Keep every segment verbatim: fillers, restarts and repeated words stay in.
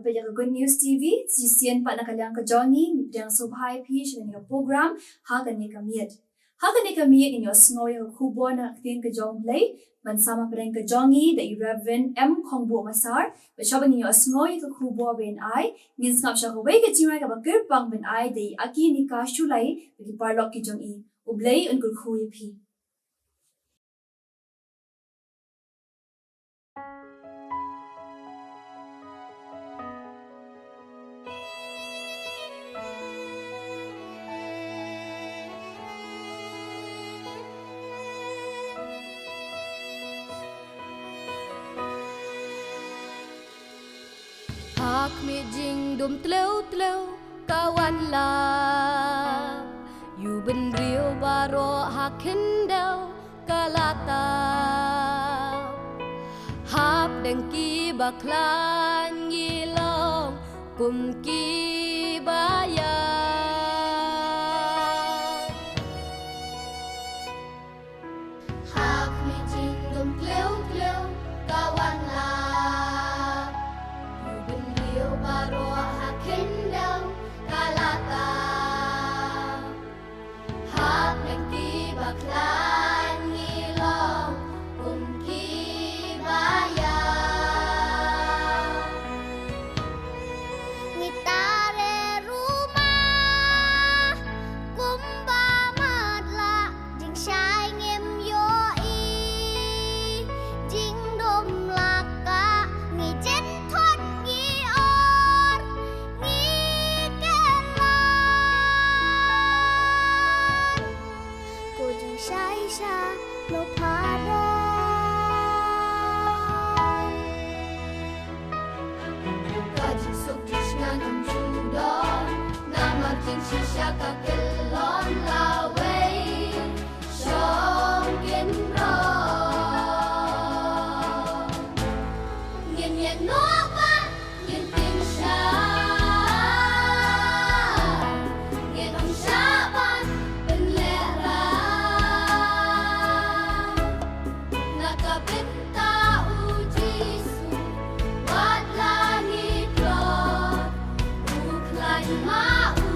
Bad ïa ka Good News T V, shisien pat na ka liang ka jong ngi, ngi pdiang sngewbha ïa phi sha kane ka program, Ha Kane Ka Miet. Ha kane ka miet ngin ïohsngew ïa ka khubor na ka ktien ka jong U Blei, ban sam hapdeng ka jong ngi da i Reverend M Khongbuh Masar, bad shuwa ba ngin ïohsngew ïa ka khubor ban ai, ngin sngap sha kawei ka jingrwai kaba kyrpang ban ai da i Akinika Shullai, bad ki paralok ki jong i. U Blei un kyrkhu ïa phi. Ha khmih jingdum tleu tleu ka wan lap, ïa u bynriew baroh ha khyndew ka la tap. Hapdeng ki bakhlaiñ ngi long kum ki baïap. Ha khmih jingdum tleu tleu ka wan lap, ïa u bynriew baroh ha khyndew ka la tap. Hapdeng ki bakhlaiñ ngi long kum ki baïap. Ngi tare ruma kumba matlah, jingshai ngim ïohi, jingdum la kah, ngi jynthut ngi or, ngi kynmaw. Ko jingshai sha lo pha don. Ka jingsuk jingshngaiñ ym ju don, namar jingshisha ka kyllon lawei. Shong kynroh ngin ïa noh bad ngin pynshai, ngin ym shah ban pynlehrain. Na ka bynta u Jisu, wat la ngi tlot, u khlaiñ ma u.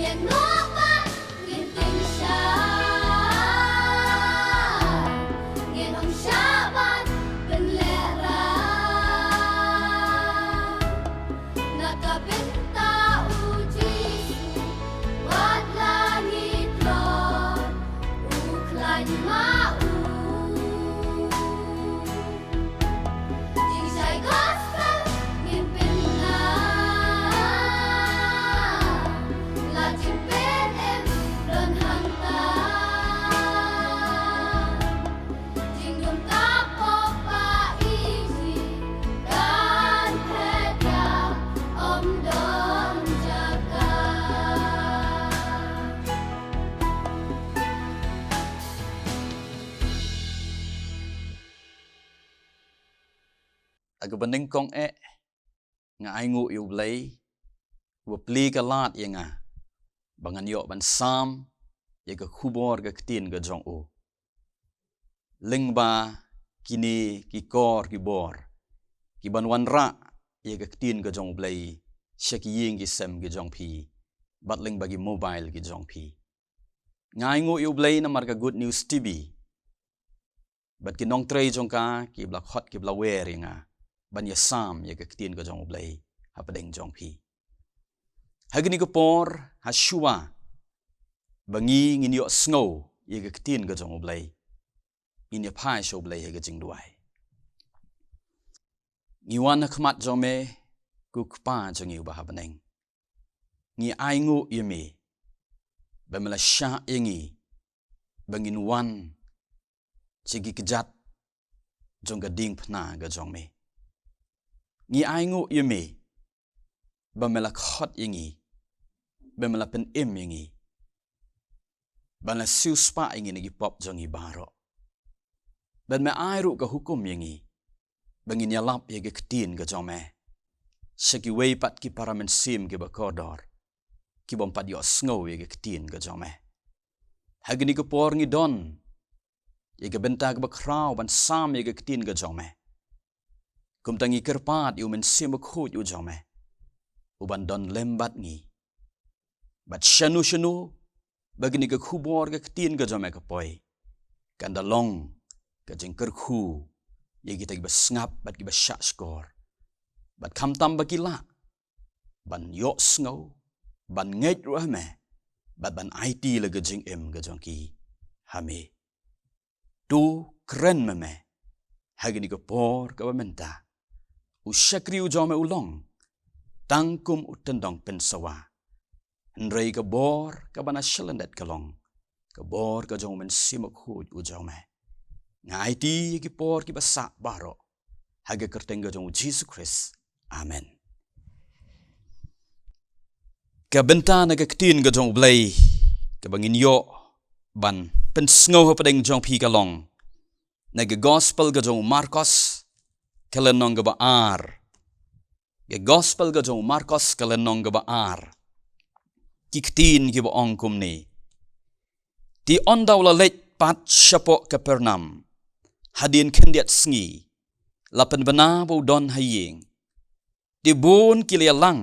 Ngin ym shah ban pynlehrain na ka bynta u Jisu, wat la ngi tlot, u khlaiñ ma u. Jingshai gospel ngin pynlong, la jingpynim don hangta. Jingdum ka pop ba iji kan phet ïa, ym don jaka. Ha kaba nyngkong eh, nga ainguh ïa U Blei, uba plie ka lad ïa nga, ba ngan ïoh ban sam ïa ka khubor ka ktien ka jong u. Lyngba kine ki kor ki bor, ki ban wanrah ïa ka ktien ka jong U Blei sha ki ïing ki sem ki jong phi, bad lyngba ki mobile ki jong phi. Nga ainguh ïa U Blei namar ka Good News T V bad ki nongtrei jong ka, kiba la khot kiba la wer ïa nga ban ïasam ïa ka ktien ka jong U Blei hapdeng jong phi. Ha kane ka por, ha shuwa ba ngi ngin ïohsngew ïa ka ktien ka jong U Blei, ngin ïa phai sha U Blei ha ka jingduwai. Ngi wan ha khmat jong me, ko Kpa jong ngi uba ha bneng. Ngi ainguh ïa me ba me la shah ïa ngi ba ngin wan sha ki kjat jong ka diengphna ka jong me. Ngi ainguh ïa me ba me la khot ïa ngi, ba me la pynim ïa ngi, ba me la siewspah ïa ngi na ki pop jong ngi baroh. Bad me ai ruh ka hukum ïa ngi ba ngin ïalap ïa ka ktien ka jong me sha kiwei pat ki para mynsiem kiba kordor, ki bym pat ïohsngew ïa ka ktien ka jong me. Ha kane ka por ngi don ïa ka bynta kaba khraw ban sam ïa ka ktien ka jong me. Kumta ngi kyrpad ïa U Mynsiem Bakhuid u jong me, u ban don lem bad ngi. Bad shano shano ba kane ka khubor ka ktien ka jong me ka poi, kan da long ka jingkyrkhu ïa kita kiba sngap bad kiba shahshkor, bad khamtam ba ki lah ban ïohsngew, ban ngeit ruh ha me, bad ban aiti la ka jingim ka jong ki ha me. To kren ma me ha kane ka por kaba mynta. U shakri u jong me u long tang kum u tyndong pynsawa, hynrei ka bor kaba na shalyndet ka long ka bor ka jong U Mynsiem Bakhuid u jong me. Nga aiti ïa ki por kiba sah baroh ha ka kyrteng ka jong U Jisu Khrist. Amen. Ka bynta na ka ktien ka jong U Blei kaba ngin ïoh ban pynsngew hapdeng jong phi ka long na ka gospel ka jong u Markos, ka lynnong kaba ar. Ka gospel ka jong u Markos, ka lynnong kaba ar. Ki ktien kiba ong kumne: Te ynda u la leit pat shapoh Kapernaum, hadien khyndiat sngi, la pynbna ba u don ha ïing. Te bun ki la ïalang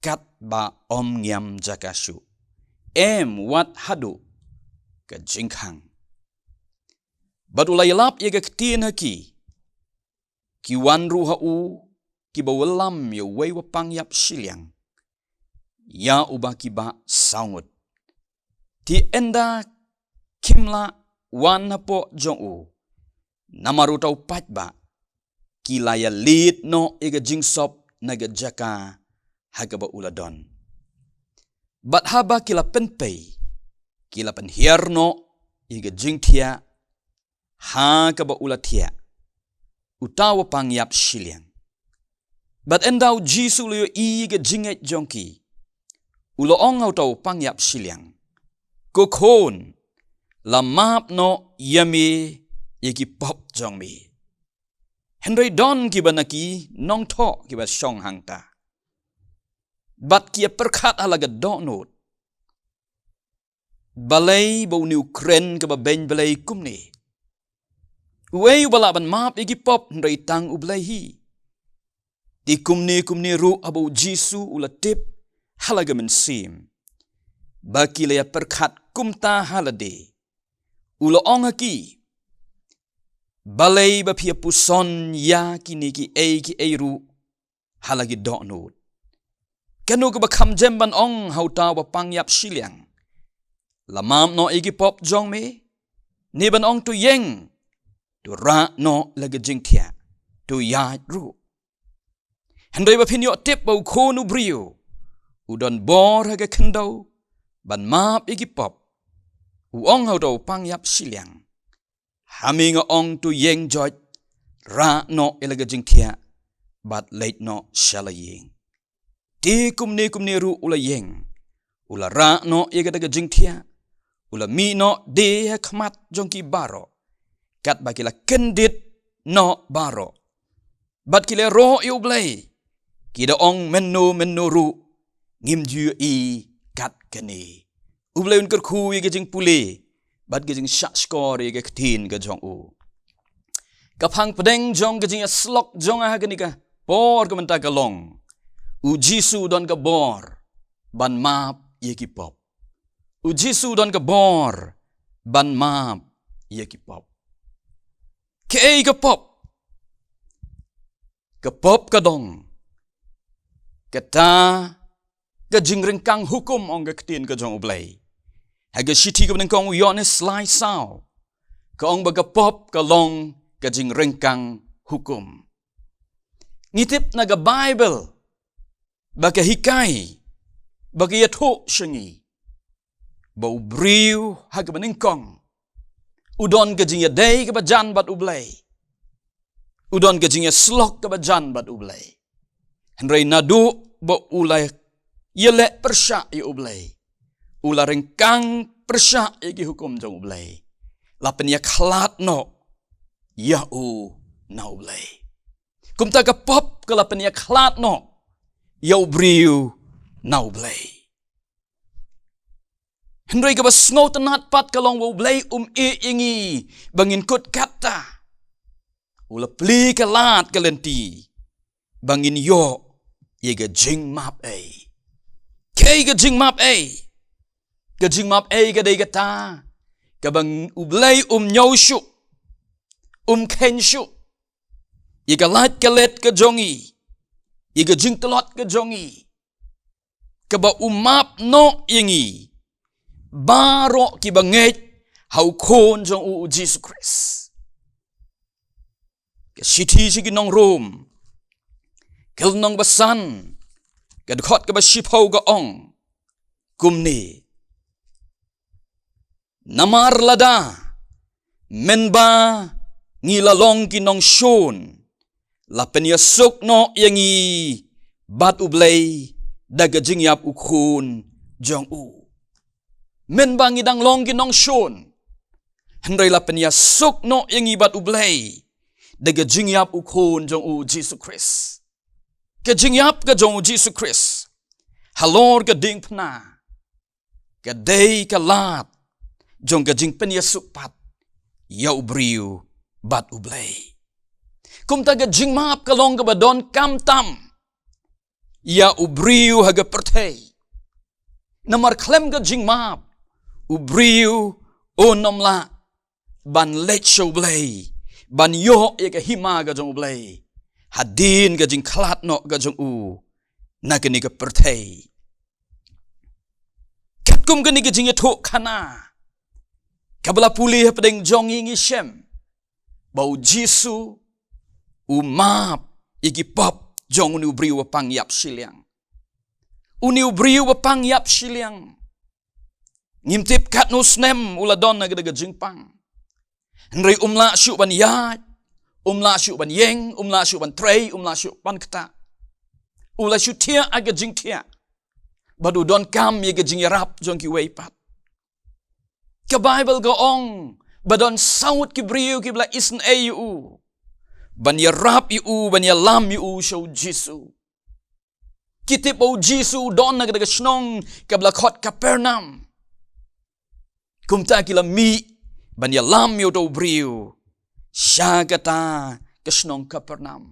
katba ym ngiam jaka shuh, em wat haduh ka jingkhang. Bad u la ïalap ïa ka ktien ha ki. Ki wan ruh ha u kiba wallam ïa uwei uba pang ïap shiliang, ïa uba ki bah saw ngut. Te ynda kim lah wan hapoh jong u namar uta u paidbah, ki la ïalied noh ïa ka jingsop na ka jaka ha kaba u la don. Bad haba ki la pynpei, ki la pynhiar noh ïa ka jingthiah ha kaba u la thiah uta uba pang ïap shiliang. Bad ynda U Jisu u la ïohi ïa ka jingngeit jong ki, u la ong ha uta uba pang ïap shiliang: Ko khun, la map noh ïa me ïa ki pop jong me. Hynrei don kiba na ki nongthoh kiba shong hangta, bad ki ïapyrkhat ha la ka dohnud: Balei ba une u kren kaba beiñ Blei kumne? Uei uba lah ban map ïa ki pop hynrei tang U Blei hi? Te kumne kumne ruh haba U Jisu u la tip ha la ka mynsiem, ba ki la ïa pyrkhat kumta ha lade. U la ong ha ki, balei ba phi ïa puson ïa kine kiei kiei ruh ha la ki dohnud? Kano kaba kham jem, ban ong ha uta uba pang ïap shiliang, la map noh ïa ki pop jong me, ne ban ong, to ïeng, to rah noh la ka jingthiah, to ïaid ruh? Hynrei ba phin ïoh tip ba u Khun u briew u don bor ha ka khyndew ban map ïa ki pop, u ong ha uta u pang ïap shiliang, ha me nga ong, to ïeng joit, rah noh ïa la ka jingthiah bad leit noh sha la ïing. Te kumne kumne ruh u la ïeng, u la rah noh ïa kata ka jingthiah, u la mih noh de ha khmat jong ki baroh, katba ki la kyndit noh baroh. Bad ki la roh ïa U Blei, ki da ong, mynno mynno ruh ngim ju ïohi kat kane. U Blei un kyrkhu ïa ka jingpule bad ka jingshahshkor ïa ka ktien ka jong u. Ka phang pdeng jong ka jingïasyllok jong nga ha kane ka por ka mynta ka long, u Jisu u don ka bor ban map ïa ki pop. U Jisu u don ka bor ban map ïa ki pop. Kaei ka pop? Ka pop ka dong kata ka jingryngkang hukum, ong ka ktien ka jong U Blei. Ha ka shithi kaba nyngkong u Ïoannis lai saw, ka ong ba ka pop ka long ka jingryngkang hukum. Ngi tip na ka Baibl ba ka hikai, ba ka ïathuh sha ngi ba u briew ha kaba nyngkong u don ka jingïadei kaba jan bad U Blei, u don ka jingïasyllok kaba jan bad U Blei. Hynrei naduh ba u la ïaleh pyrshah ïa U Blei, u la ryngkang pyrshah ïa ki hukum jong U Blei, la pynïakhlad noh ïa u na U Blei. Kumta ka pop ka la pynïakhlad noh ïa u briew na U Blei. Hynrei kaba sngewtynnat pat ka long ba U Blei um ïeh ïa ngi ba ngin kut katta. U la plie ka lad ka lynti ba ngin ïoh ïa ka jingmap ei. Kaei ka jingmap ei? Ka jingmap ei ka dei kata kaba U Blei um ñiew shuh, um kheiñ shuh ïa ka lait ka let ka jong ngi, ïa ka jingtlot ka jong ngi, kaba u map noh ïa ngi baroh kiba ngeit ha u Khun jong u, u Jisu Khrist. Ka shithi sha ki nong Rom, ka lynnong ba san, ka dkhot kaba shiphew ka ong kumne: Namar lada mynba ngi la long ki nongshun, la pynïasuk noh ïa ngi bad U Blei da ka jingïap u Khun jong u. Mynba ngi dang long ki nongshun, hynrei la pynïasuk noh ïa ngi bad U Blei da ka jingïap u Khun jong u, Jisu Khrist. Ka jingïap ka jong u Jisu Khrist halor ka diengphna ka dei ka lad jong ka jingpynïasuk pat ïa u briew bad U Blei. Kumta ka jingmap ka long kaba donkam tam ïa u briew ha ka pyrthei. Namar khlem ka jingmap, u briew un ym lah ban leit sha U Blei, ban ïoh ïa ka hima ka jong U Blei, hadien ka jingkhlad noh ka jong u na kane ka pyrthei. Katkum kane ka jingïathuh khana kaba la pule hapdeng jong ngi, ngi shem ba u Jisu u map ïa ki pap jong une u briew ba pang ïap shiliang. Une u briew ba pang ïap shiliang, ngim tip katno snem u la don na ka jingpang. Hynrei um lah shuh ban ïaid, um lah shuh ban ïeng, um lah shuh ban trei, um lah shuh ban ktah. U la shu thiah ha ka jingthiah bad u donkam ïa ka jingïarap jong kiwei pat. Ka Baibl ka ong ba don saw ngut ki briew kiba la isynei ïa u ban ïarap ïa u, ban ïalam ïa u sha u Jisu. Ki tip ba u Jisu u don na kata ka shnong kaba la khot Kapernaum. Kumta ki la mih ban ïalam ïa uta u briew sha kata ka shnong Kapernaum.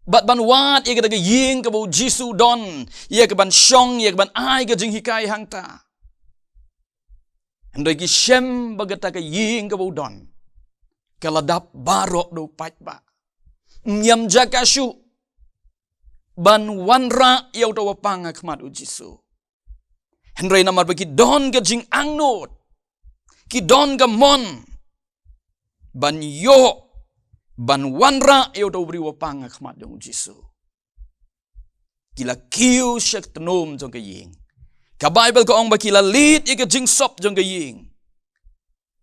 Bad ban wad ïa kata ka ïing kaba u Jisu u don, ïa kaban shong, ïa kaban ai ka jinghikai hangta. Hynrei ki shem ba kata ka ïing kaba u don ka la dap baroh da u paidbah. Ym ïam jaka shuh ban wanrah ïa uta uba pang ha khmat u Jisu. Hynrei namar ba ki don ka jingangnud, ki don ka mon ban ïoh, ban wanrah ïa uta u briew uba pang ha khmat jong u Jisu. Ki la kiew sha ka tnum jong ka ïing. Ka Baibl ka ong ba ki la leit ïa ka jingsop jong ka ïing.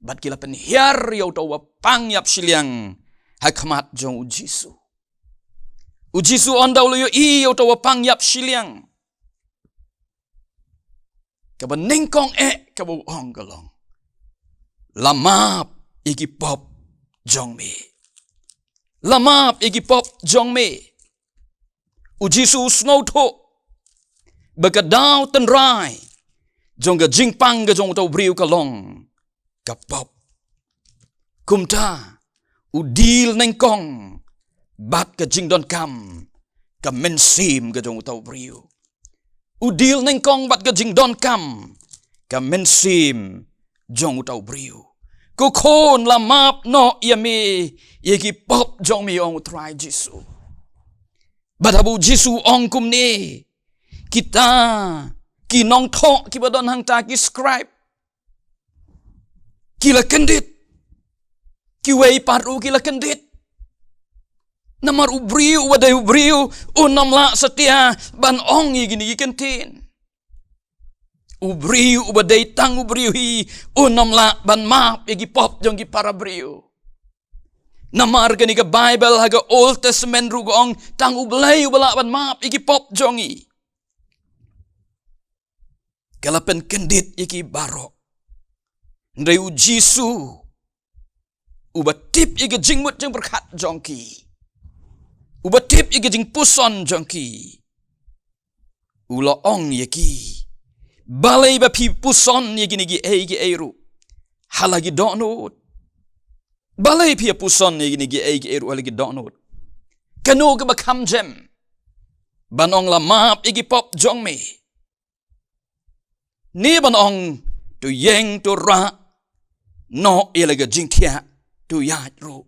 Bad ki la pynhiar ïa uta uba pang ïap shiliang ha khmat jong u Jisu. U Jisu ynda u la ïohi ïa uta uba pang ïap shiliang, kaba nyngkong eh kaba u ong ka long, "La map ïa ki pop jong me. La map ïa ki pop jong me." U Jisu u sngewthuh ba ka daw tynrai jong ka jingpang ka jong uta u briew ka long ka pop. Kumta u deal nyngkong bad ka jingdonkam ka mynsiem ka jong uta u briew. U deal nyngkong bad ka jingdonkam ka mynsiem jong uta u briew. "Ko khun, la map noh ïa me ïa ki pop jong me," ong u Trai Jisu. Bad haba u Jisu u ong kumne, kita ki nongthoh kiba don hangta, ki scribe, ki la kyndit. Kiwei pat ruh ki la kyndit. Namar u briew uba dei u briew un ym lah satia ban ong ïa kine ki kyntien. U briew uba dei tang u briew hi un ym lah ban map ïa ki pop jong ki para briew. Namar kane ka Baibl ha ka Old Testament ruh ka ong tang U Blei uba lah ban map ïa ki pop jong ngi. Ka la pynkyndit ïa ki baroh. Hynrei u Jisu uba tip ïa ka jingmut jingpyrkhat jong ki, uba tip ïa ka jingpuson jong ki, u la ong ïa ki, "Balei ba phi puson ïa kine kiei kiei ruh ha la ki dohnud? Balei phi puson ïa kine kiei kiei ruh ha la ki dohnud? Kano kaba kham jem, ban ong la map ïa ki pop jong me, ne ban ong to ïeng to rah noh ïa la ka jingthiah, to ïaid ruh?"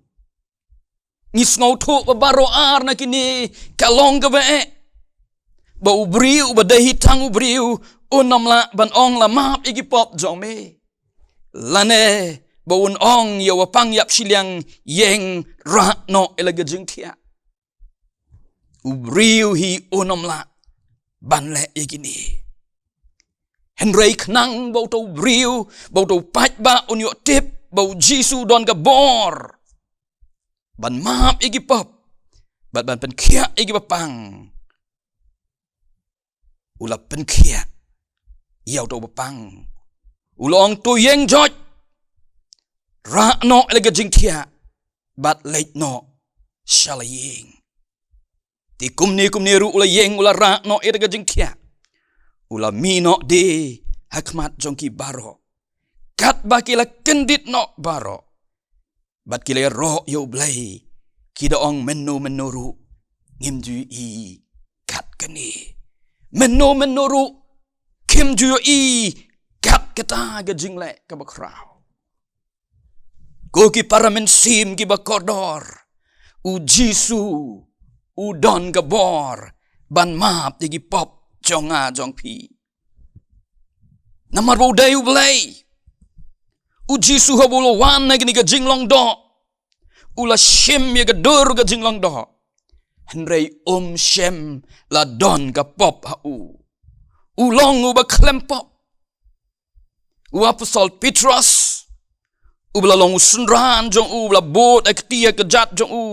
Ngi sngewthuh ba baroh ar na kine ka long kaba eh. Ba u briew uba dei hi tang u briew un ym lah ban ong la map ïa ki pop jong me, lane ba un ong ïa uba pang ïap shiliang ïeng rah noh ïa la ka jingthiah. U briew hi un ym lah ban leh ïa kine. Hynrei khnang ba uto u briew, ba uto u paidbah un ïoh tip ba u Jisu u don ka bor ban map ïa ki pop bad ban pynkhiah ïa kiba pang, u la pynkhiah ïa uto uba pang. U la ong, to ïeng joit, rah noh ïa la ka jingthiah bad leit noh sha la ïing. Te kumne kumne ruh u la ïeng, u la rah noh ïa la ka jingthiah. U la mih noh de ha khmat jong ki baroh, katba ki la kyndit noh baroh. Bad ki la ïaroh ïa U Blei, ki da ong, mynno mynno ruh ngim ju ïohi kat kane. Mynno mynno ruh kim ju ïohi kat kata ka jingleh kaba khraw. Ko ki para mynsiem kiba kordor, u Jisu u don ka bor ban map ïa ki pop jong nga jong phi. Namar ba u dei U Blei. U Jisu haba u la wan na kane ka jinglong doh, u la shim ïa ka dur ka jinglong doh. Hynrei um shym la don ka pop ha u. U long uba khlem pop. U Apostol Petros, uba la long u synran jong u, uba la bud ha ka kti ha kjat jong u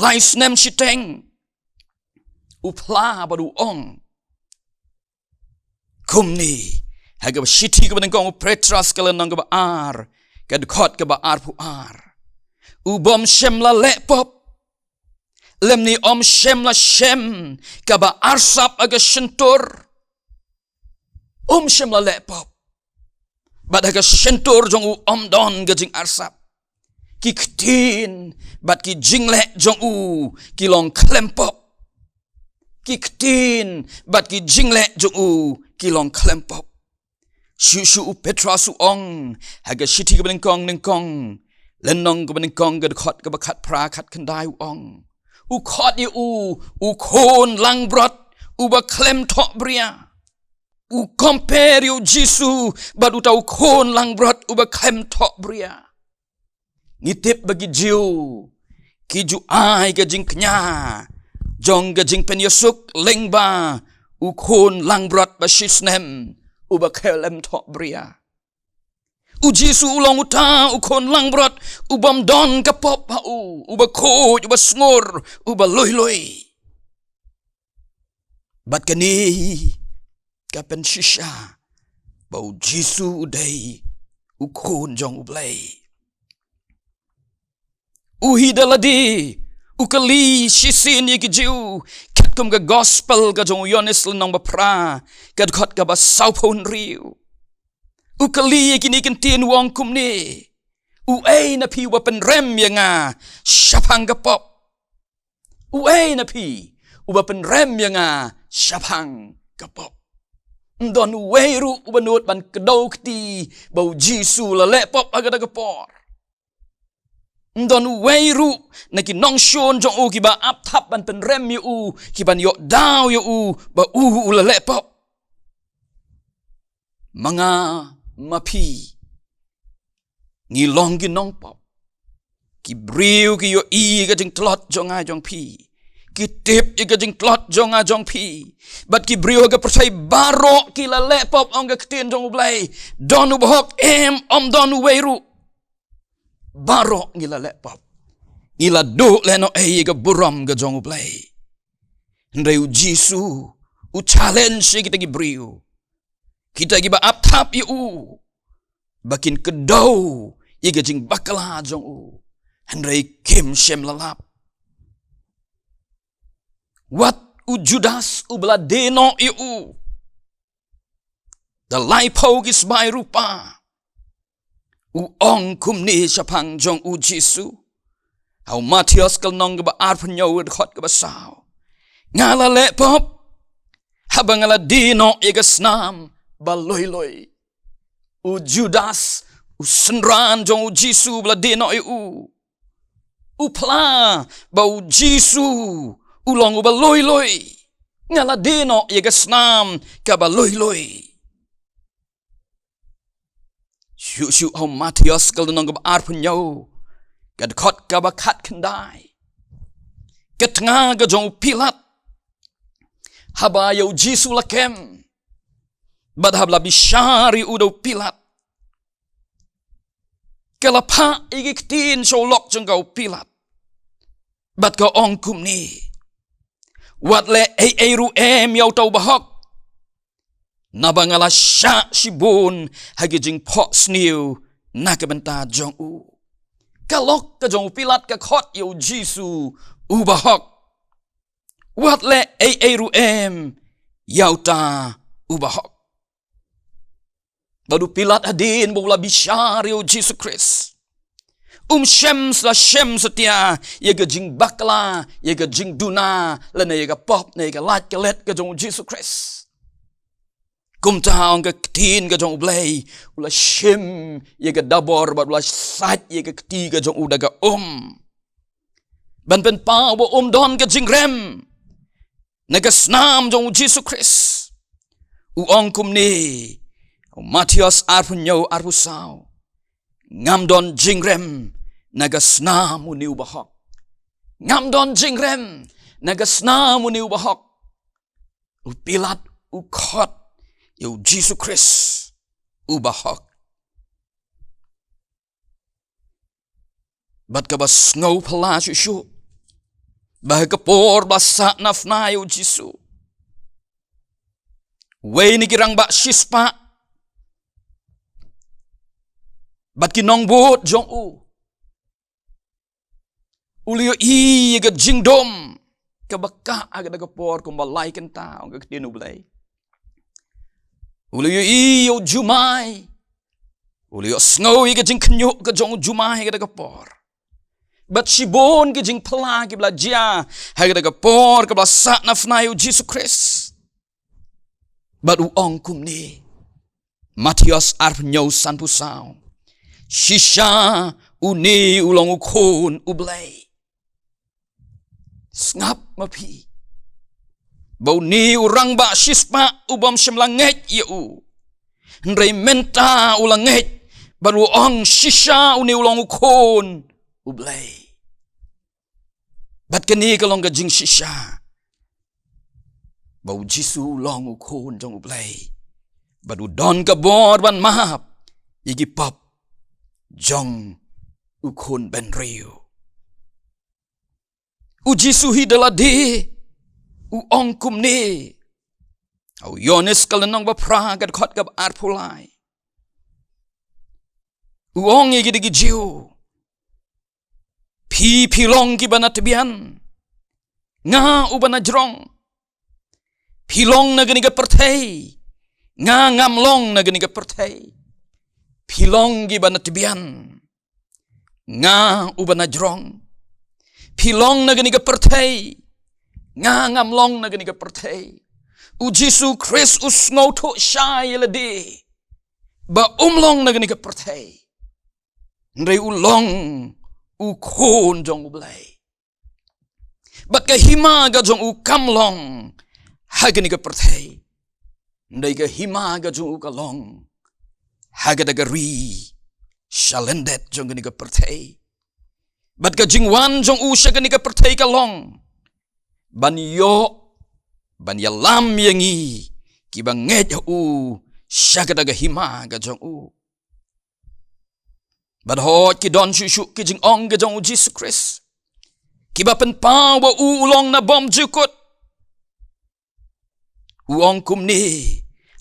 lai snem shiteng, u phla bad u ong kumne ha kaba shithi kaba nyngkong u Petros ka lynnong kaba ar, ka dkhot kaba arphew ar. U bym shym la leh pop, lymne um shym la shem kaba arsap ha ka shyntur. Um shym la leh pop. Bad ha ka shyntur jong u um don ka jingarsap. Ki ktien bad ki jingleh jong u ki long khlem pop. Ki ktien bad ki jingleh jong u ki long khlem pop. Shuh shuh u Petros u ong ha ka shithi kaba nyngkong, nyngkong lynnong kaba nyngkong, ka dkhot kaba khatphra, khatkhyndai, u ong, u khot ïa u, u khun langbrot uba khlem thohbria. U compare ïa u Jisu bad uta u khun langbrot uba khlem thohbria. Ngi tip ba ki Jiw ki ju ai ka jingkñia jong ka jingpynïasuk lyngba u khun langbrot ba shisnem uba khlem thohbria. U Jisu u long uta u khun langbrot u bym don ka pop ha u, uba khuid, uba sngur, uba lui lui. Bad kane ka pynshisha ba u Jisu u dei u khun jong U Blei. U hi da lade u kylli shisien ïa ki Jiw, katkum ka gospel ka jong u Ïoannis lynnong ba phra, ka dkhot kaba sawphew hynriew. U kylli ïa kine ki ktien, u ong kumne: Uei na phi uba pynrem ïa nga shaphang ka pop? Uei na phi uba pynrem ïa nga shaphang ka pop? Ym don uwei ruh uba nud ban kdew kti ba u Jisu u la leh pop ha kata ka por. Ym don uwei ruh na ki nongshun jong u kiba ap thap ban pynrem ïa u, ki ban ïoh daw ïa u ba u u la leh pop. Ma nga ma phi, ngi long ki nongpop. Ki briew ki ïohi ïa ka jingtlot jong nga jong phi. Ki tip ïa ka jingtlot jong nga jong phi. Bad ki briew ha ka pyrthei baroh ki la leh pop, ong ka ktien jong U Blei. Don uba hok? Em, ym don uwei ruh. Baroh ngi la leh pop. Ngi la duh lehnohei ïa ka burom ka jong U Blei. Hynrei u Jisu u challenge ïa kita ki briew, kita kiba ap thap ïa u, ba kin kdew ïa ka jingbakla jong u, hynrei kim shym la lap. Wat u Judas uba la die noh ïa u da laiphew ki sbai rupa, u ong kumne shaphang jong u Jisu ha u Mathaios ka lynnong kaba arphew hynñiew, dkhot kaba saw: Nga la leh pop haba nga la die noh ïa ka snam ba lui lui. U Judas, u synran jong u Jisu ba la die noh ïa u, u phla ba u Jisu u long uba lui lui. Nga la die noh ïa ka snam kaba lui lui. Shuh shuh ha u Mathaios ka lynnong kaba arphew hynñiew, ka dkhot kaba khatkhyndai, ka tnga ka jong u Pilat haba ïa u Jisu la kem, bad haba la bishar ïa u da u Pilat, ka la phah ïa ki ktien sha u lok jong ka, u Pilat, bad ka ong kumne: Wat leh ei ei ruh em ïa uta uba hok, naba nga la shah shibun ha ki jingphohsniew na ka bynta jong u. Ka lok ka jong u Pilat ka khot ïa u Jisu uba hok. Wat leh ei ei ruh em ïa uta uba hok. Bad u Pilat hadien ba u la bishar ïa u Jisu Khrist, um shym sa shem satia ïa ka jingbakla, ïa ka jingduna, lane ïa ka pop, ne ïa ka lait ka let ka jong u Jisu Khrist. Kumta ong ka ktien ka jong U Blei, u la shim ïa ka dabor bad u la sait ïa ka kti ka jong u da ka um, ban pynpaw ba um don ka jingrem na ka snam jong u Jisu Khrist. U ong kumne, u Mathaios arphew hynñiew, arphew saw: Ngam don jingrem na ka snam une uba hok. Ngam don jingrem na ka snam une uba hok. U Pilat u khot ïa u Jisu Khrist uba hok. Bad kaba sngewphylla shuh shuh, ba ha ka por ba sah na phna ïa u Jisu, uwei na ki rangbah shispah bad ki nongbud jong u, u la ïohi ïa ka jingdum kaba kah ha kata ka por kumba lai kynta, ong ka ktien U Blei. U la ïohi ïa u jumai. U la ïohsngew ïa ka jingkhynñiuh ka jong u jumai ha kata ka por. Bad shibun ki jingphylla kiba la jia ha kata ka por kaba la sahnarphna ïa u Jisu Khrist. Bad u ong kumne. Mathaios arphew hynñiew sanphew saw. Shisha une u long u Khun u Blei. Sngap ma phi ba une u rangbah shispah u bym shym la ngeit ïa u. Hynrei mynta u la ngeit bad u ong shisha une u long u Khun u Blei. Bad kane ka long ka jingshisha ba u Jisu u long u Khun jong u Blei. Bad u don ka bor ban map ïa ki pop jong u khun bynriew. U Jisu hi da lade u ong kumne. Ha u Ïoannis ka lynnong ba phra ka dkhot kaba arphew lai. U ong ïa ki da ki Jiw. Phi phi long kiba na tbian. Nga uba na jrong. Phi long na kane ka pyrthei. Nga ngam long na kane ka pyrthei. Phi long kiba na tbian. Nga uba na jrong. Phi long na kane ka pyrthei. Nga ngam long na kane ka pyrthei. U Jisu Khrist u sngewthuh shai ïa lade ba um long na kane ka pyrthei. Hynrei u long u Khun jong u Blei. Bad ka hima ka jong u kam long ha kane ka pyrthei. Hynrei ka hima ka jong u ka long ha kata ka ri sha lyndet jong kane ka pyrthei. Bad ka jingwan jong u sha kane ka pyrthei ka long ban ïoh ban ïalam ïa ngi kiba ngeit ha u sha kata ka hima ka jong u. Bad hooid ki don shuh shuh ki jingong ka jong u Jisu Khrist kiba pynpaw ba u u long na bymjukut. U ong kumne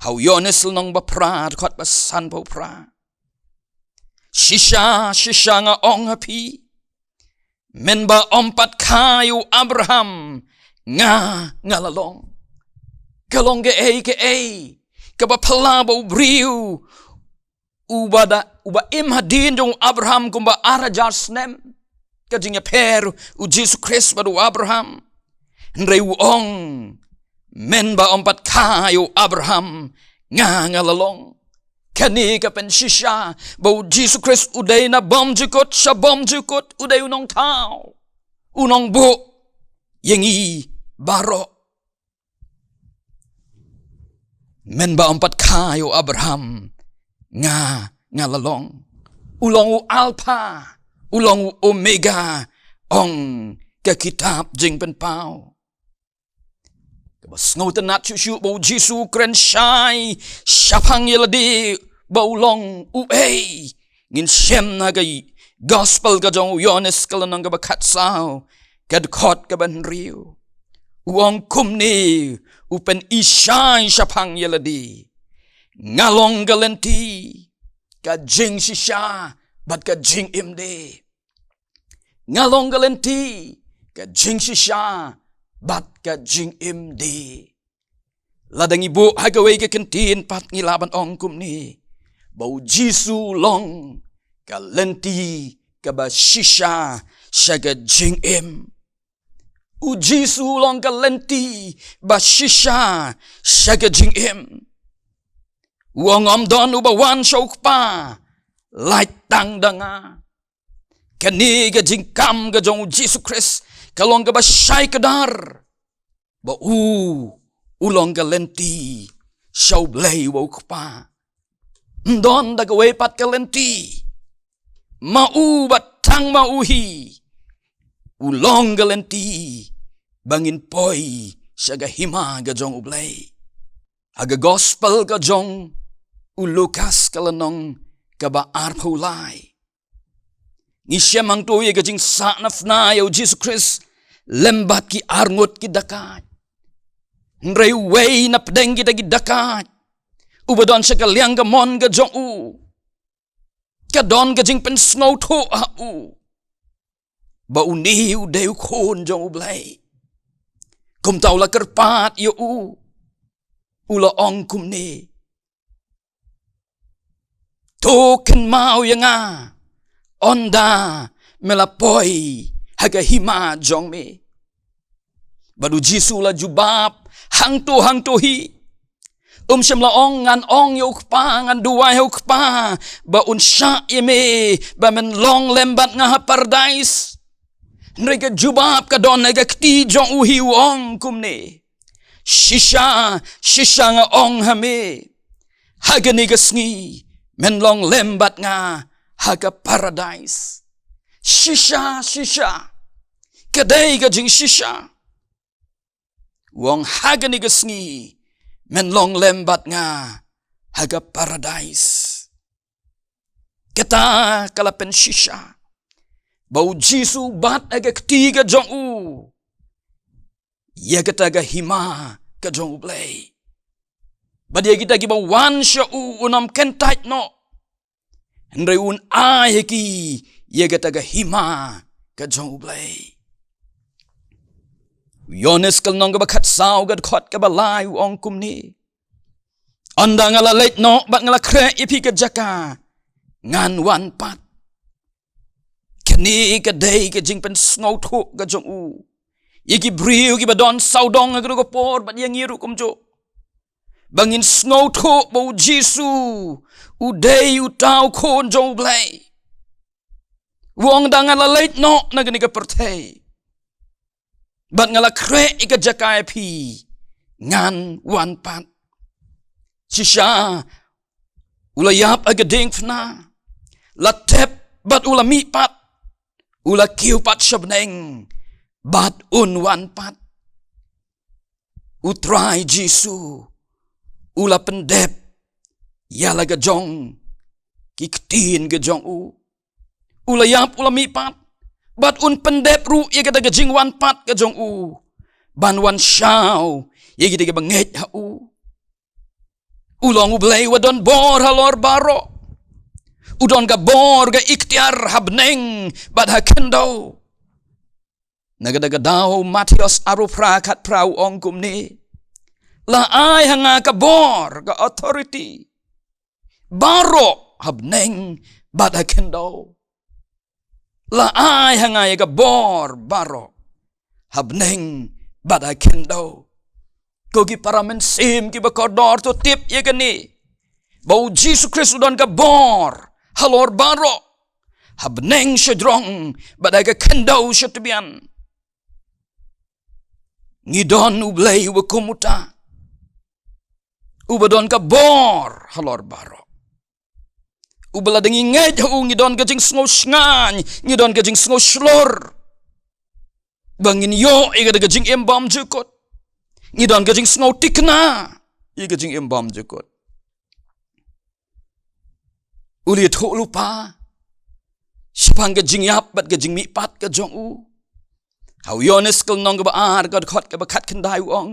ha u Ïoannis lynnong ba phra dkhot ba sanphew phra. Shisha shisha nga ong ha phi, mynba ym pat kha ïa u Abraham nga nga la long. Ka long kaei kaei kaba phylla ba u briew uba da, uba im hadien jong u Abraham kumba ar hajar snem. Ka jingïapher u Jisu Khrist bad u Abraham. Hynrei u ong, mynba ym pat kha ïa u Abraham nga nga la long. Kane ka pynshisha ba u Jisu Khrist u dei na bymjukut sha bymjukut, u dei u nongthaw, u nongbuh ïa ngi baroh. Mynba ym pat kha ïa u Abraham nga nga la long. U long u Alpha, u long u Omega, ong ka kitab Jingpynpaw. Kaba sngewtynnat shuh shuh ba u Jisu u kren shai shaphang ïa lade ba u long uei. Ngin shem na ka gospel ka jong u Ïoannis ka lynnong kaba khatsaw ka dkhot kaba hynriew. U ong kumne, u pyni shai shaphang ïa lade. Nga long ka lynti, ka jingshisha bad ka jingim de. Nga long ka lynti, ka jingshisha bad ka jingim de. Lada ngi buh ha kawei ka kyntien pat ngi lah ban ong kumne, ba u Jisu u long ka lynti kaba shisha sha ka jingim. U Jisu u long ka lynti ba shisha sha ka jingim. U ong ym don uba wan sha u Kpa lait tang da nga. Kane ka jingkam ka jong u Jisu Khrist ka long kaba shai kdar ba u u long ka lynti sha u Blei wa u Kpa. Ym don da kawei pat ka lynti, ma u bad tang ma u hi. U long ka lynti ba ngin poi sha ka hima ka jong u Blei. Ha ka gospel ka jong u Lukas ka lynnong kaba arphew lai. Ngi shem hangto ïa ka jingsahnarphna ïa u Jisu Khrist lem bad ki arngut ki dakaid. Hynrei uwei na pdeng kita ki dakaid, uba don sha ka liang ka mon ka jong u, ka don ka jingpynsngewthuh ha u ba une u dei u Khun jong u Blei. Kumta u la kyrpad ïa u, u la ong kumne, to kynmaw ïa nga ynda me la poi ha ka hima jong me. Bad u Jisu u la jubab, hangto hangto hi. Um shym la ong, ngan ong ïa u Kpa, ngan duwai ha u Kpa ba un shah ïa me ba men long lem bad nga ha Paradais. Hynrei ka jubab ka don ha ka kti jong u hi, u ong kumne: Shisha, shisha nga ong ha me, ha kane ka sngi men long lem bad nga ha ka Paradais. Shisha, shisha. Ka dei ka jingshisha. U ong, ha kane ka sngi men long lem bad nga ha ka Paradais. Kata ka la pynshisha ba u Jisu bat ha ka kti ka jong u ïa kata ka hima ka jong U Blei. Bad ïa kita kiba wan sha u, un ym kyntait noh, hynrei un ai ha ki ïa kata ka hima ka jong U Blei. U Ïoannis ka lynnong kaba khatsaw, ka dkhot kaba lai, u ong kumne: Ynda nga la leit noh bad nga la khreh ïa phi ka jaka, ngan wan pat. Kane ka dei ka jingpynsngewthuh ka jong u ïa ki briew kiba don sawdong ha kano ka por, bad ïa ngi ruh kumjuh, ba ngin sngewthuh ba u Jisu u dei uta u Khun jong U Blei. U ong, ynda nga la leit noh na kane ka pyrthei bad nga la khreh ïa ka jaka ïa phi, ngan wan pat. Shisha u la ïap ha ka diengphna, la tep bad u la mihpat, u la kiew pat sha bneng bad un wan pat. U Trai Jisu u la pyndep ïa la ka jong ki ktien ka jong u. U la ïap, u la mihpat, bad un pyndep ruh ïa kata ka jingwan pat ka jong u ban wan shaw ïa kita kiba ngeit ha u. U long U Blei uba don bor halor baroh. U don ka bor, ka iktiar ha bneng bad ha khyndew. Na kata ka daw Mathaios arphew phra, khatphra, u ong kumne: La ai ha nga ka bor, ka authority, baroh ha bneng bad ha khyndew. La ai ha nga ïa ka bor baroh ha bneng bad ha khyndew. Ko ki para mynsiem kiba kordor, to tip ïa kane, ba u Jisu Khrist u don ka bor halor baroh, ha bneng shajrong bad ha ka khyndew shatbian. Ngi don U Blei uba kum uta, uba don ka bor halor baroh, uba lada ngi ngeit ha u ngi don ka jingsngew shngaiñ, ngi don ka jingsngew shlur, ba ngin ïoh ïa kata ka jingim bymjukut. Ngi don ka jingsngew thikna ïa ka jingim bymjukut. U la ïathuh lypa shaphang ka jingïap bad ka jingmihpat ka jong u. Ha u Ïoannis ka lynnong kaba ar, ka dkhot kaba khatkhyndai, u ong: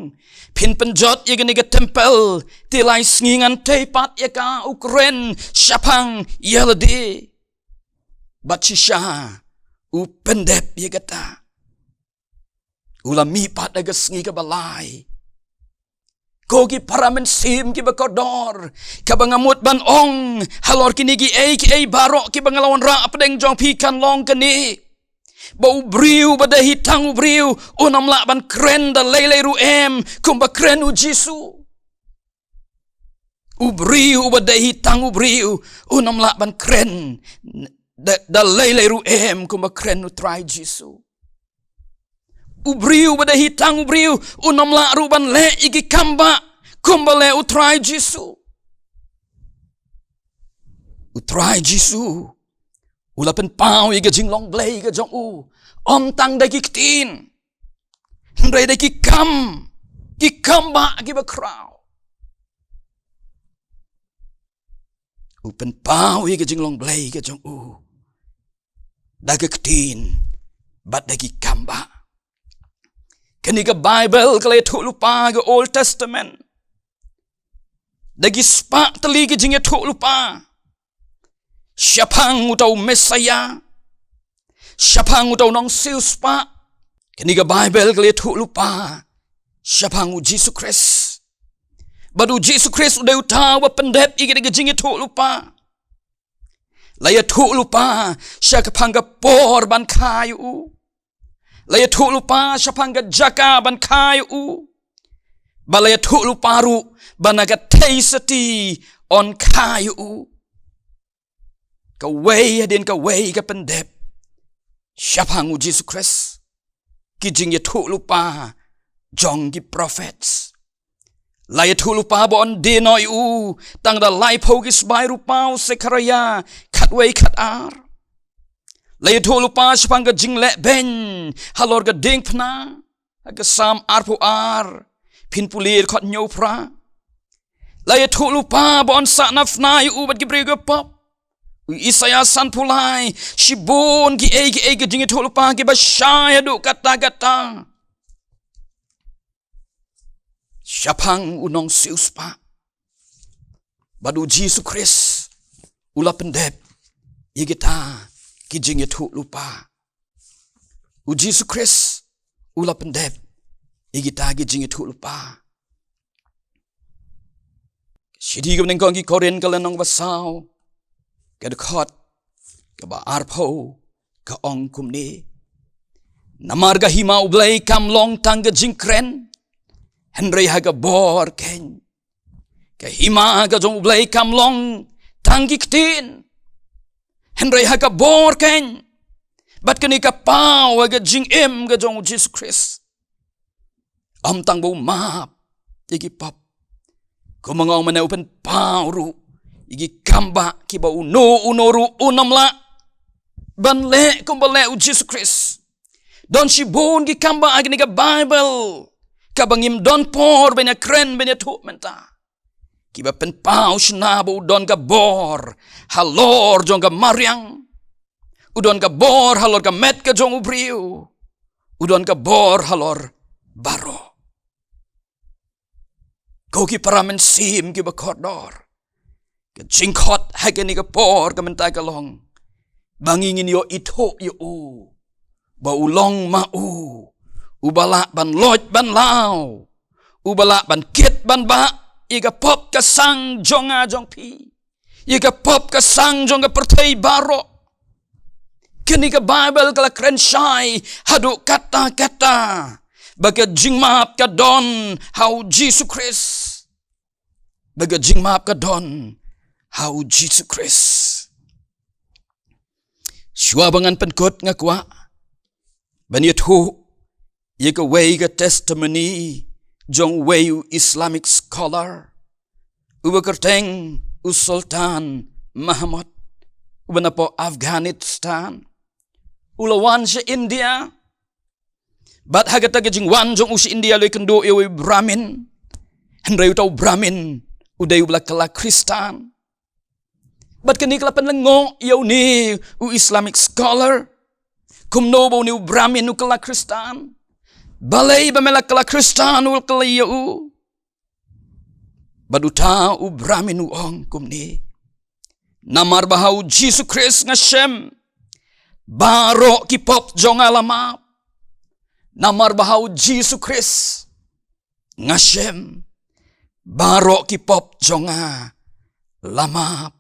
Phin pynjot ïa kane ka templ, te lai sngi ngan tei pat ïa ka. U kren shaphang ïa lade. Bad shisha u pyndep ïa kata. U la mihpat ha ka sngi kaba lai. Ko ki para mynsiem kiba kordor, kaba nga mut ban ong halor kine kiei kiei baroh kiba nga la wanrah hapdeng jong phi kan long kane, ba u briew uba dei hi tang u briew un ym lah ban kren da lei lei ruh em kumba kren u Jisu. U briew uba dei hi tang u briew un ym lah ban kren da, da lei lei ruh em kumba kren u Trai Jisu. U briew uba dei hi tang u briew un ym lah ruh ban leh ïa ki kam bah kumba leh u Trai Jisu. U Trai Jisu u la pynpaw ïa ka jinglong Blei ka jong u, ym tang da ki ktien, hynrei da ki kam, ki kam bah kiba khraw. U pynpaw ïa ka jinglong Blei ka jong u da ki ktien bad da ki kam bah. Kane ka Baibl ka la ïathuh lypa, ka Old Testament, da ki spah tylli ki jingïathuh lypa shaphang uta u Messaïah, shaphang uta u nongsiewspah. Kane ka Baibl ka la ïathuh lypa shaphang u Jisu Khrist. Bad u Jisu Khrist u dei uta uba pyndep ïa kata ka jingïathuh lypa. La ïathuh lypa shaphang ka por ban kha ïa u. La ïathuh lypa shaphang ka jaka ban kha ïa u. Bad la ïathuh lypa ruh ba na ka theisotti yn kha ïa u. Kawei hadien kawei ka pyndep shaphang u Jisu Khrist. Ki jingïathuh lypa jong ki prophets. La ïathuh lypa ba yn die noh ïa u tang da laiphew ki sbai rupa, u Sekharaïa khatwei khatar. La ïathuh lypa shaphang ka jingleh beiñ halor ka diengphna ha ka Salm arphew ar, phin pule dkhot hynñiew phra. La ïathuh lypa ba yn sahnarphna ïa u bad ki briew ki pop. U Isaïa sanphew lai, shibun kiei kiei ki jingïathuh lypa kiba shai haduh katta katta shaphang u nongsiewspah. Bad u Jisu Khrist u la pyndep ïa kita ki jingïathuh lypa. U Jisu Khrist u la pyndep ïa kita ki jingïathuh lypa. Shithi kaba nyngkong ki Korinth ka lynnong ba saw, ka dkhot kaba arphew, ka ong kumne: Namar ka hima U Blei kam long tang ka jingkren, hynrei ha ka bor keiñ. Ka hima ka jong U Blei kam long tang ki ktien, hynrei ha ka bor keiñ. Bad kane ka paw ha ka jingim ka jong u Jisu Khrist. Ym tang ba u map ïa ki pop, kumba nga ong mynne u pynpaw ruh ïa ki kambah kiba uno uno ruh un ym lah ban leh kumba leh u Jisu Khrist. Don shibun ki kambah ha kane ka Baibl kaba ngim don por ban ïakren ban ïathuh mynta, kiba pynpaw shynna ba u don ka bor halor jong ka mariang, u don ka bor halor ka met ka jong u briew, u don ka bor halor baroh. Ko ki para mynsiem kiba kordor, ka jingkhot ha kane ka por ka mynta ka long ba ngi ngin ïoh ithuh ïa u ba u long ma u uba lah ban loit ban law, uba lah ban kit ban bah ïa ka pop ka sang jong nga jong phi, ïa ka pop ka sang jong ka pyrthei baroh. Kane ka Baibl ka la kren shai haduh katta katta ba ka jingmap ka don ha u Jisu Khrist. Ba ka jingmap ka don ha u Jisu Khrist. Shuwa ba ngan pynkut nga kwah ban ïathuh ïa kawei ka testimony jong uwei u Islamic scholar uba kyrteng u Sultan Mahmud, uba napoh Afghanistan. U la wan sha India. Bad ha kata ka jingwan jong u sha India u la ïakynduh ïa uwei u Brahmin. Hynrei uta u Brahmin u dei uba la kylla Khristan. Bad kane ka la pynlyngngoh ïa une u Islamic scholar. Kumno ba une u Brahmin u kylla Khristan? Balei ba me la kylla Khristan, u la kylli ïa u. Bad uta u Brahmin u ong kumne: Namar ba ha u Jisu Khrist nga shem, baroh ki pop jong nga la map. Namar ba ha u Jisu Khrist nga shem, baroh ki pop jong nga la map.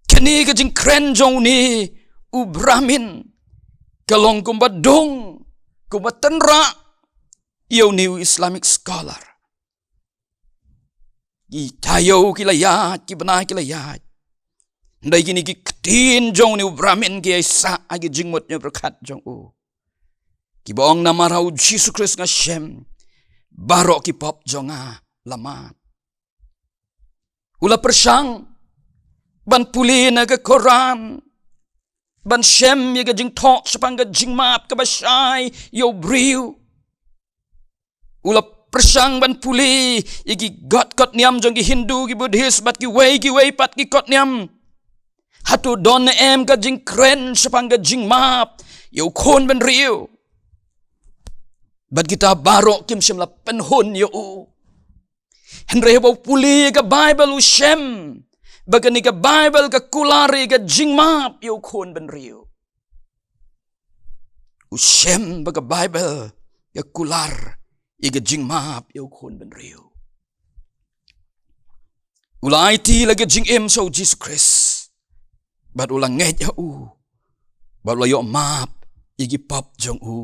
Kane ka jingkren jong une u Brahmin ka long kumba dung, kumba tynrah ïa une u Islamic scholar. Ki taïew ki la ïaid, ki bnai ki la ïaid. Hynrei kine ki ktien jong une u Brahmin ki ïai sah ha ki jingmut jingpyrkhat jong u, kiba ong: Namar ha u Jisu Khrist nga shem, baroh ki pop jong nga la map. U la pyrshang ban pule na ka Koran, ban shem ïa ka jingthoh shaphang ka jingmap kaba shai ïa u briew. U la pyrshang ban pule ïa ki kot, kot niam jong ki Hindu, ki Buddhist bad kiwei kiwei pat ki kot niam. Hato don ne em ka jingkren shaphang ka jingmap ïa u khun bynriew? Bad kita baroh kim shym la pynhun ïa u. Hynrei haba u pule ïa ka Baibl u shem ba kane ka Baibl ka kular ïa ka jingmap ïa u khun bynriew. U shem ba ka Baibl ka kular ïa ka jingmap ïa u khun bynriew. U la aiti la ka jingim sha u Jisu Khrist. Bad u la ngeit ha u. Bad u la ïoh map ïa ki pop jong u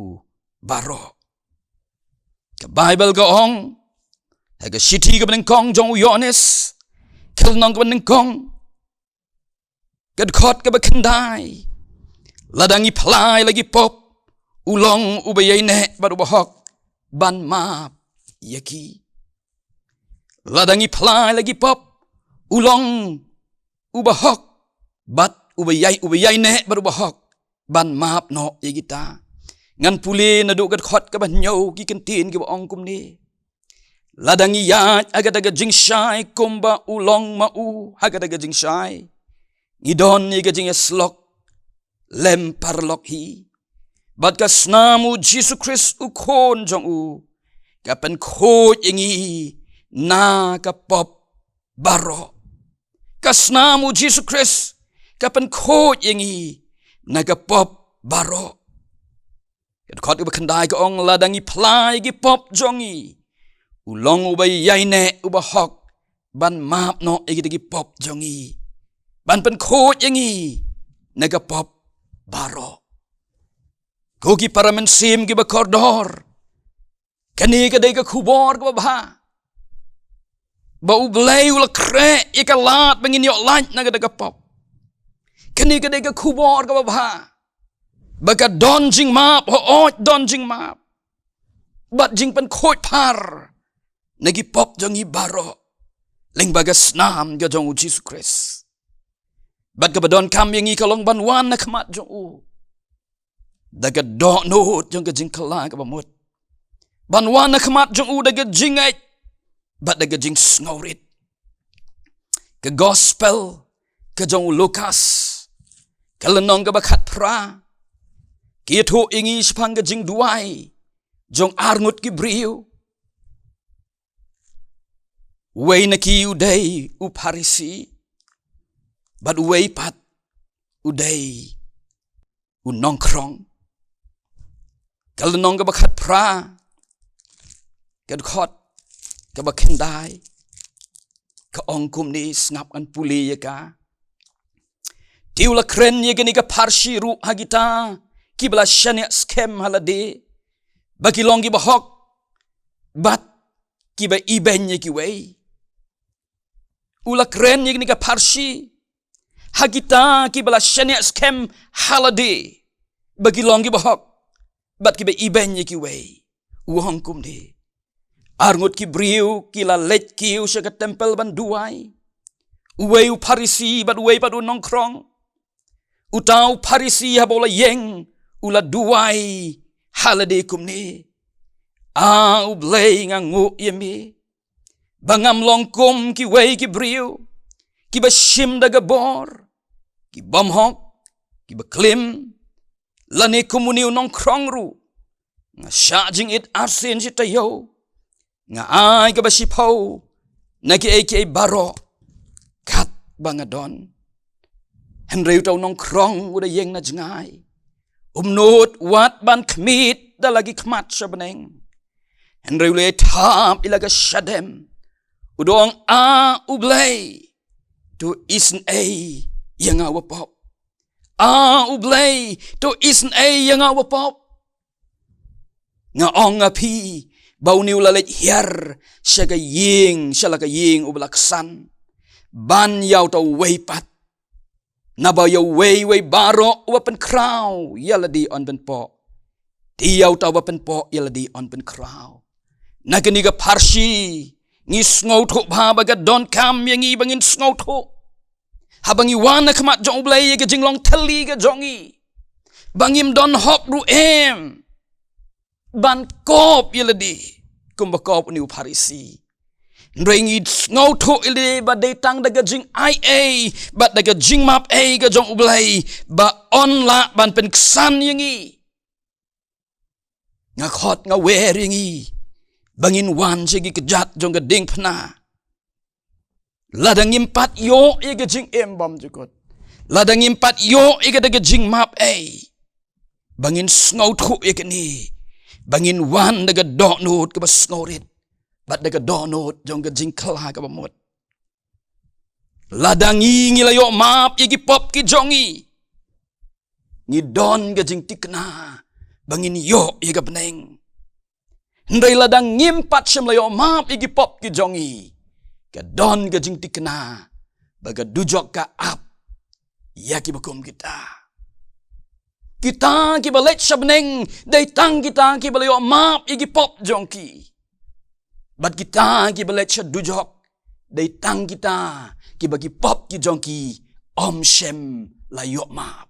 baroh. Ka Baibl ka ong ha ka shithi kaba nyngkong jong u Ïoannis, ka lynnong kaba nyngkong, ka dkhot kaba khyndai: Lada ngi phla ïa la ki pop, u long uba ïaineh bad uba hok ban map ïa ki. Lada ngi phla ïa la ki pop, u long uba hok bad uba ïai, uba ïaineh bad uba hok ban map noh ïa kita. Ngan pule naduh ka dkhot kaba hynñiew, ki kyntien kiba ong kumne: Lada ngi ïaid ha kata ka jingshai kumba u long ma u ha kata ka jingshai, ngi don ïa ka jingïasyllok lem paralok hi. Bad ka snam u Jisu Khrist u Khun jong u ka pynkhuid ïa ngi na ka pop baroh. Ka snam u Jisu Khrist ka pynkhuid ïa ngi na ka pop baroh. Ka dkhot kaba khyndai ka ong: Lada ngi phla ïa ki pop jong ngi, u long uba ïaineh uba hok ban map noh ïa kita ki pop jong ngi, ban pynkhuid ïa ngi na ka pop baroh. Ko ki para mynsiem kiba kordor, kane ka dei ka khubor kaba bha, ba U Blei u la khreh ïa ka lad ba ngin ïoh lait na kata ka pop. Kane ka dei ka khubor kaba bha, ba ka don jingmap, hooid don jingmap, bad jingpynkhuid par na ki pop jong ngi baroh lyngba ka snam ka jong u Jisu Khrist. Bad kaba donkam ïa ngi ka long ban wan ha khmat jong u da ka dohnud jong ka jingkylla kaba mut, ban wan ha khmat jong u da ka jingngeit bad da ka jingsngewrit. Ka Gospel ka jong u Lukas, ka lynnong kaba khatphra, ka ïathuh ïa ngi shaphang ka jingduwai jong arngut ki briew. Uwei na ki u dei u Pharisi, bad uwei pat u dei u nongkhrong. Ka lynnong kaba khatphra, ka dkhot kaba khyndai, ka ong kumne, sngap ngan pule ïa ka. Te u la kren ïa kane ka pharshi ruh ha kita kiba la shaniah skhem ha lade ba ki long kiba hok bad kiba ibeiñ ïa kiwei. U la kren ïa kane ka pharshi ha kita kiba la shaniah skhem ha lade ba ki long kiba hok bad kiba ibeiñ ïa kiwei. U ong kumne: Arngut ki briew ki la leit kiew sha ka templ ban duwai, uwei u Pharisi bad uwei pat u nongkhrong. Uta u Pharisi haba u la ïeng, u la duwai ha lade kumne: A U Blei, nga nguh ïa me ba ngam long kum kiwei ki briew kiba shim da ka bor, ki bym hok, kiba klim, lane kum une u nongkhrong ruh. Nga shah jingit arsien shi taïew, nga ai kaba shiphew na kiei kiei baroh katba nga don. Hynrei uta u nongkhrong u da ïeng na jngai, um nud wat ban khmied da la ki khmat sha bneng, hynrei u la ïai thap ïa la ka shadem, u da ong: A U Blei, to isynei ïa nga uba pop. A U Blei, to isynei ïa nga uba pop. Nga ong ha phi ba une u la leit hiar sha ka ïing, sha la ka ïing uba la ksan, ban ïa uta uwei pat. Naba ïa uwei uwei baroh uba pynkhraw ïa lade yn pynpoh, te ïa uta uba pynpoh ïa lade yn pynkhraw. Na kane ka pharshi ngi sngewthuh bha ba ka donkam ïa ngi ba ngin sngewthuh haba ngi wan ha khmat jong U Blei ïa ka jinglong thylli ka jong ngi, ba ngim don hok ruh em ban kop ïa lade kumba kop une u Pharisi. Hynrei ngi sngewthuh ïa lade ba dei tang da ka jingaiei bad da ka jingmapei ka jong U Blei ba yn lah ban pynksan ïa ngi. Nga khot nga wer ïa ngi ba ngin wan sha ki kjat jong ka diengphna. Lada ngim pat ïoh ïa ka jingim bymjukut, lada ngim pat ïoh ïa kata ka jingmapei, ba ngin sngewthuh ïa kane, ba ngin wan da ka dohnud kaba sngewrit bad da ka dohnud jong ka jingkylla kaba mut. Lada ngi ngi la ïoh map ïa ki pop ki jong ngi, ngi don ka jingthikna ba ngin ïoh ïa ka bneng. Hynrei lada ngim pat shym la ïoh map ïa ki pop ki jong ngi, ka don ka jingthikna ba ka dujok ka ap ïa kiba kum kita. Kita kiba leit sha bneng dei tang kita kiba la ïoh map ïa ki pop jong ki. Bad kita kiba leit sha dujok dei tang kita kiba ki pop ki jong ki ym shym la ïoh map.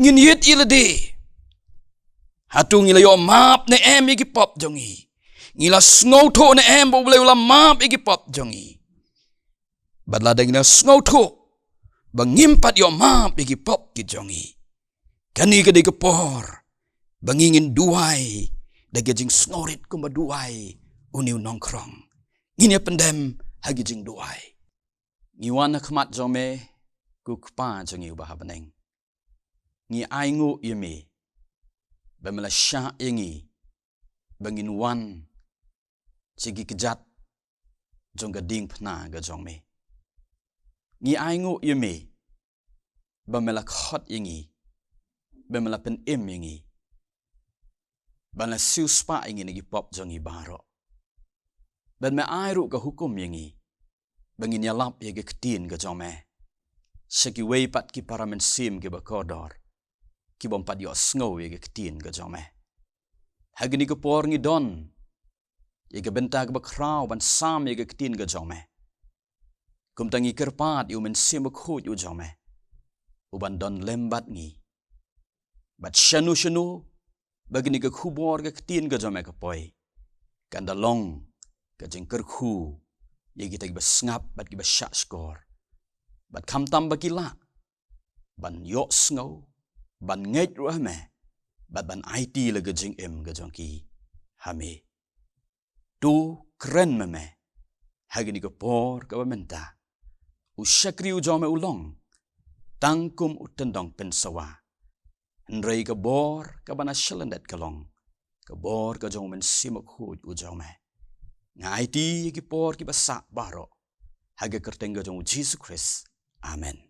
Ngin ïit ïa lade. Hato ngi la ïoh map ne em ïa ki pop jong ngi? Ngi la sngewthuh ne em ba U Blei u la map ïa ki pop jong ngi? Bad lada ngi la sngewthuh ba ngim pat ïoh map ïa ki pop ki jong ngi, kane ka dei ka por ba ngi ngin duwai da ka jingsngewrit kumba duwai une u nongkhrong. Ngin ïa pyndem ha ka jingduwai. Ngi wan ha khmat jong me, ko Kpa jong ngi uba ha bneng. Ngi ainguh ïa me ba me la shah ïa ngi ba ngin wan sha ki kjat jong ka diengphna ka jong me. Ngi ainguh ïa me ba me la khot ïa ngi, ba me la pynim ïa ngi, ba me la siewspah ïa ngi na ki pop jong ngi baroh. Bad me ai ruh ka hukum ïa ngi ba ngin ïalap ïa ka ktien ka jong me sha kiwei pat ki para mynsiem kiba kordor, kibym pat ïohsngew ïa ka ktien ka jong me. Ha kane ka por ngi don ïa ka bynta kaba khraw ban sam ïa ka ktien ka jong me. Kumta ngi kyrpad ïa U Mynsiem Bakhuid u jong me, u ban don lem bad ngi. Bad shano shano ba kane ka khubor ka ktien ka jong me ka poi, kan da long ka jingkyrkhu ïa kita kiba sngap bad kiba shahshkor, bad khamtam ba ki lah ban ïohsngew, ban ngeit ruh ha me, bad ban aiti la ka jingim ka jong ki ha me. To kren ma me ha kane ka por kaba mynta. U shakri u jong me u long tang kum u tyndong pynsawa, hynrei ka bor kaba na shalyndet ka long ka bor ka jong U Mynsiem Bakhuid u jong me. Nga aiti ïa ki por kiba sah baroh ha ka kyrteng ka jong U Jisu Khrist. Amen.